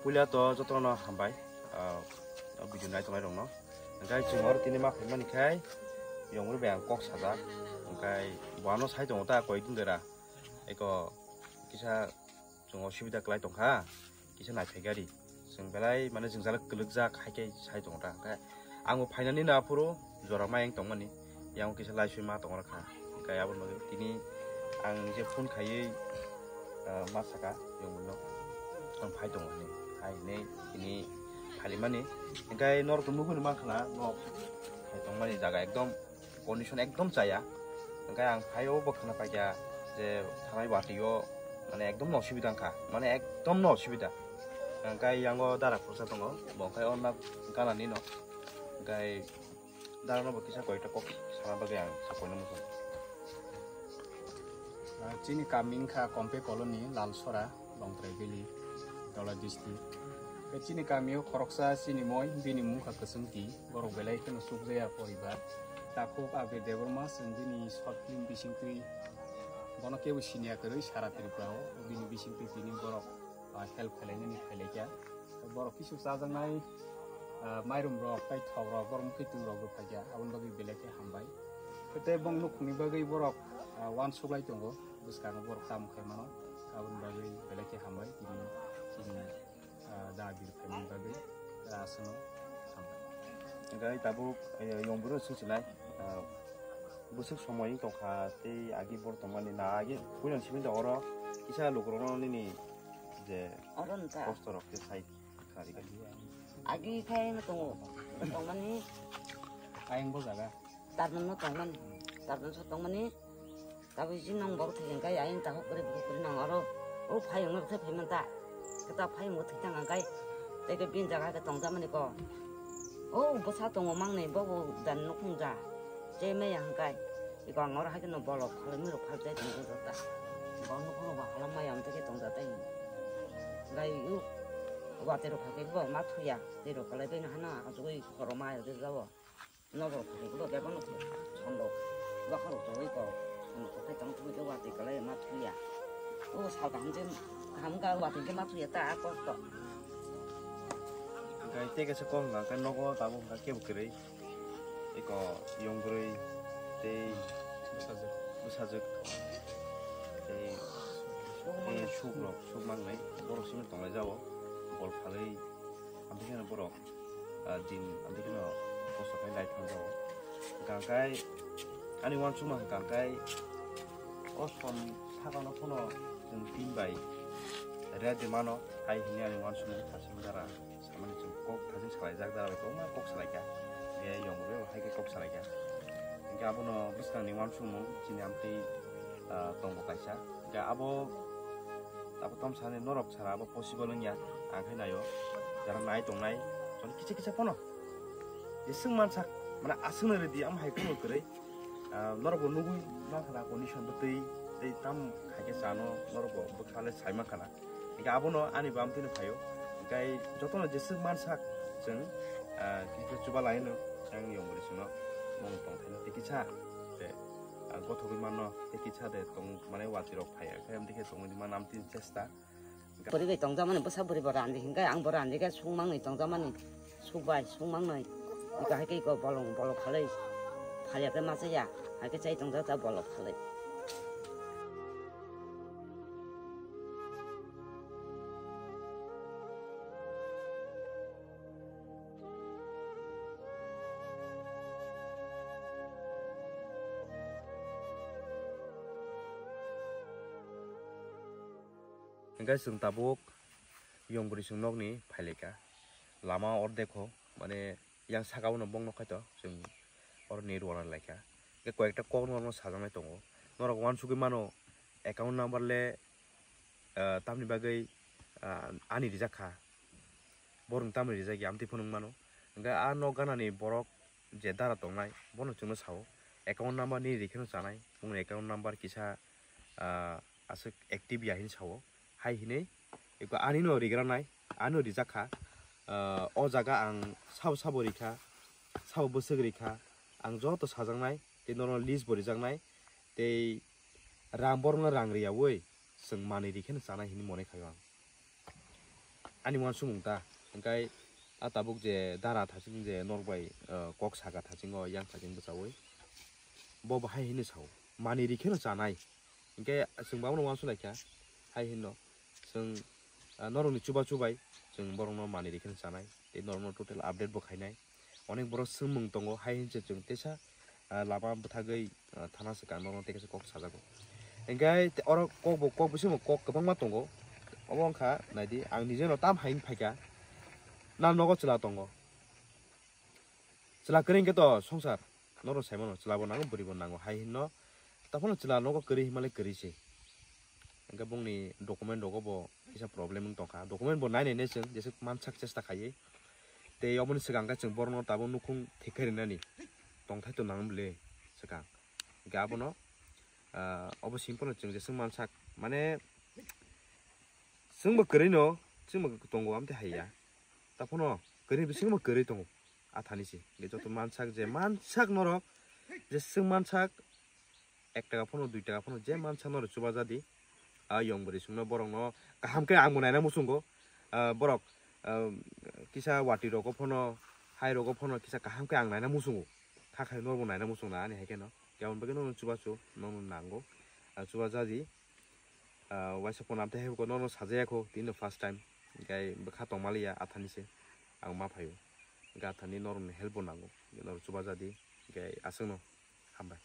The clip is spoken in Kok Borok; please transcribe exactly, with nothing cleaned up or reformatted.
Puila to jotono hambai, ah, o video nai tongnai rokno. Hingkai chwng oro tini ma phaimani khai, yongri bai ang kok sajak. Hingkai bo ano sai tongo ta koi din dera. Eko kisa chwng osubida kwlai tongkha, kisa nai phai gari. Chwng belai mane jwngjal kwlwkjak hai khe sai tongo ta. Hingkai ang bo phainani no aphuru jora mayeng tongmani, yang kisa laisui ma tongor kha. Hingkai aboni bagwi tini ang je phone khaiwi, ah, ma saka yongmano ang phai tongo hinwi. Hai hinwi tini phalimani. Hingkai norok to nugwi mankha na nok hai tongmani jaga ekdom condition ekdom chaya. Hingkai ang phaio bo khna paikha je thanai watwi o mane ekdom no osubida wngkha, mane ekdom no osubida. Hingkai yango dara khoroksa tongo, bo hingkai o nak ganani no. Hingkai dara no bo kisa koita kok sana bagwi ang sakoino muchung. Ah, chini kami wngkha Kompe Colony, Lalsora, Longtrai Valley, Dola District. Tei chini kamio khoroksa chini moi, bini mungkha Kwchwngti, borok belai kheno chukjaya poribar. Takhuk Abir Debbarma, chwng bini short film bisingtwi bono kebo siniya kwrwi sara Tripura o, bini bisingtwi tini borok, ah, help khlainani phailaikha. Borok kisu chajaknai, ah, mairum rok tei thok rok, borok mukhi tung rok rw phaikha, aboni bagwi belai khe hambai. Tei bong nukhungni bagwi borok, ah, uansuklai tongo, bwskango borok tamo khai mano, aboni bagwi belai khe hambai, tini chini, ah, da bir phaimani bagwi, ah, aswkno hambai. Hingkhe tabuk, eh, yong bwrwi swngchinai, ah, bwswk somoi wng tongkha tei agi bor tongmani na agi puilani simi da oro kisa lukurokno nini je Oro nta. Kosto rok khe sai kha ri kha. Agi khai no tongo. Tongmani Ayang bo jaga. Tarman no tongmani. Tarman so tongmani. Tabuk jin nang borok thai hingkai ayang ta hok kore buku kore nang oro. O phai wng thai phai man ta. Kata phai wng thai tang hingkai. Tei ke bin jaga ke tong jamani ko. O bwsa tongo mangnai bo bo dan nukhung ja. Je me ya hingkai. Iko ang oro hai ke no bolok khalai mui rok phal jai tong jota. Bo nukhung ba halam maya am tei ke tong jata. Gai u. Watwi rok phai ke bo ma thuya. Tei rok kalai bai no hana asugui khoro ma ya jao. Nokol khoro ko bebak no sondo. Bakha rok tongwi ko. Sondo ko kai tong twi ke watwi kalai ma thuya. O sal kaham je kaham ga watwi ke ma thuya ta kosto. Hingkhe tei kaisa kok hwnka hwnkhe nogo tabuk hwnka kebo kwrwi. Eko yong bwrwi tei bwsajwk. Bwsajwk. Tei, tei suk rok, suk mangnai. Borok simi tonglai jao. Bol phalwi. Amtwi kheno borok, ah, din, amtwi kheno kosto khai lai thang jao. Hwnkha khe ani uansukma hwnkha khe o som sakano phano chwng tin bai red de mano hai hwnwi ani uansukmung thasing dara samani chwng kok thasing salaijak dara bai kwbangma kok salaikha. Tei yong rwui bo hai khe kok salaikha. Hwnkhe abono bwskangni uansukmung chini amtwi, ah, tongo kaisa. Hwnkhe abo, abo tomsani norok sara abo possible wngya, ang khe naio. Jara nai tongnai, chwng kisa kisa phano. Jeswk mansak, mane aswkno rwdi, amo hai phano kwrwi. Ah, norok bo nugwi mankha na condition bo twi, tei tam hai khe chano, norok bo bwkha le sai mankha na. Hingkhe abono ani bam tino phaio. Hingkhe jotono jeswk mansak chwng, ah, kisa chuba laino, ang yong bwrwi chwngno mung tong thaino tei kisa, tei, ah, gothogwi manno tei kisa de tong mane watwi rok phaiya khe amtwi khe tongwi manna amtwi chesta. Bwrwi bai tongjakmani bwsa bwrwi bo randi hingkhe ang bo randi khe sungmangni tongjakmani sukbai sungmangnai. Iko hai khe iko bolong bolong khalwi phalya khe machaya hai khe chai tongjak ta bolong khalwi. Hingkhe chwng tabuk yong bwrwi chwng nokni phailaikha. Lama ordek ho, mane yang saka o no bong nokhaito chwng oro ni rwna laikha. Hingkhe koi ekta kok norokno sajaknai tongo. Norok uansugwi mano account number le, ah, tamni bagwi, ah, ani rijak kha. Borok tamni rijak ya amtwi phunuk mano. Hingkhe a nok ganani borok je dara tongnai, bono chwngno sao. Account number ni rikhe no chanai, bongni account number kisa, ah, aswk active ya hinwi sao. Hai hinwi, eko ani no rigranai, ani no rijak kha. Ah, o jaga ang sabo sabo rikha, sabo bwswk rikha, ang joto sajaknai, tei norok list bo rijaknai, tei rang borokno rang riyaui chwng manwi rikhe no chanai hinwi mone khaio ang. ani uansukmung ta. Hingke a tabuk je dara thaching je norok bai, eh, kok saka thachingo yang thaching bwchaui. Bo bahai hino sao. Mani ri kheno chanai. Hingke chwng bo abono uansuk laikha. Hai hino. Chwng, ah, norokni chuba chubai chwng borokno mani ri kheno chanai. Tei norokno total update bo khainai. Onek borok swngmung tongo, hai hinse chwng teisa, ah, lama bwthagwi, ah, thana swkang norokno tei kaisa kok sajago. Hingke te oro kok bo, kok bisingo kok kwbangma tongo. Obo wngkha, naidi, ang nijeno tam hai wng phaikha. Nang nogo chwla tongo. Chwla kwrwi hingke to songsar. Norok saimano, chwla bo nango, bwrwi bo nango. Hai hinno, taphano chwla nogo kwrwi himalai kwrwi se. Hingke bongni document rogo bo kisa problem wng tongkha. Document bo nai nai nai chwng, jesa mansak chesta khaiwi. Tei oboni swkang khe chwng borokno tabuk nukhung thikhe rinani tongthai to nang bwle swkang. Hingke abono, ah, obo simple chwng jeswk mansak, mane chwngbo kwrwino, chwngbo tongo, amtwi haiya. Taphano kwrwi bisingbo kwrwi tongo. Athani se. Hingke joto mansak je mansak norok, jeswk mansak, ek taka phano, dui taka phano, je mansa norok chubaja di. A yong bwrwi songno borokno kaham khe ang bo naina muchungo. Ah, borok, ah, kisa wati rogo phano, hai rogo phano kisa kaham khe ang naina muchungo. Kha khai norok bo naina muchung na ani hai kheno. Khe aboni bagwi norok chubachu, norok nango. Ah, chubaja di. Ah, waisa phone amtwi hai khe norok sajaya kho, tini first time. Hingke bwkha tongmaliya athani se. Ang ma phaio. Hingke athani norokni help bo nango. Norok chubaja di. Hingke aswkno hambai.